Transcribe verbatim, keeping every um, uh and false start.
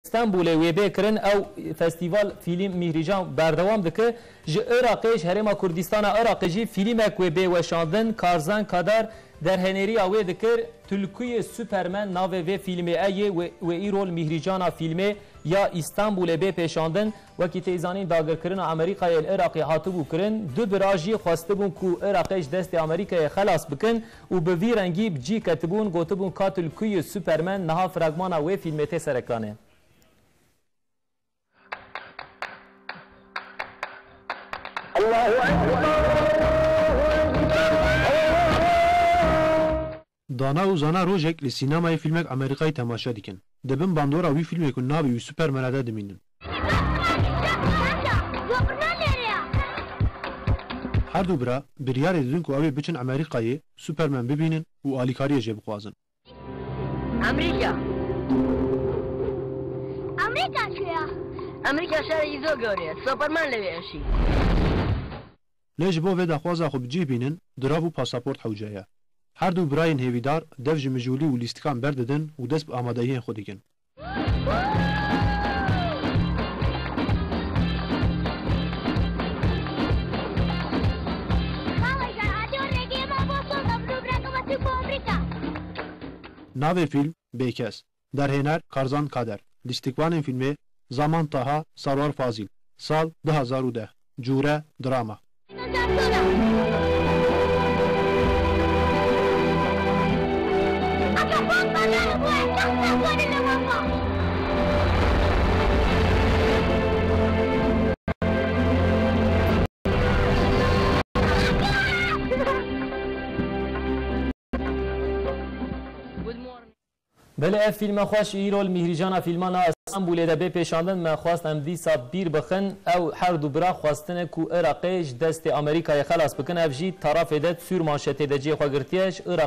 Stenbolê wê bê kirin, ew festîval fîlm Mîhrîcan berdewam dike. Ji Iraqê, ji Herêma Kurdistana Iraqê jî fîlmek wê bê weşandin. Karzan Kader derhêneriya wê dikir. Tulkuyê Superman navê vê fîlmê e yê wê, wê îro li Mîhrîcana fîlmê ya Îstanbulê bê pêşandin. Wekî tê zanîn, dagirkirina Amerîkayê li Iraqê hatibû kirin. Du bira jî xwestibûn ku Iraqê ji destê Amerîkayê xelas bikin û bi vî rengî bi cî ketibûn, gotibûn ka Tulkuyê Superman niha fragmana wê fîlmê tê serekiranê. Dana û zana rojek li sînemayê fîlmek Amerîkayî temaşe dikin. Di bin bandora wî fîlmê ku navê wî Superman e de dimînin. Her du bira biryarê didin ku ew ê biçin Amerîkayê Superman bibînin û alîkariyê jê bixwazin. Amerîka. Amerîka çi ya? Amerîka şarekî zor gewre ye. Superman lewê eşî. Lê ji bo vê daxwaza xwe bi cih bînin, dirav û pasaport hewce ye. Her du birayên hêvîdar dev ji mijûlî û lîstikan berdidin û dest bi amadehiyên xwe dikin. Navê fîlm Bêkes. Derhêner Karzan Kader. Lîstikvanên fîlmê: Zaman Taha, Sarwar Fazîl. Sal du hazar û deh. Cûre: drama. Belê ev fîlme xweş îro li Mîhrîcana Fîlman a Stenbûlê de bê pêşandin. Me xwest em dîsa bîr bixin. Ew her du bira xwestine ku Iraqê ji destê Amerîkayê xelas bikin. Ev jî tarafê de sûr manşetê de cihê xwe girtiye. Ji Iraq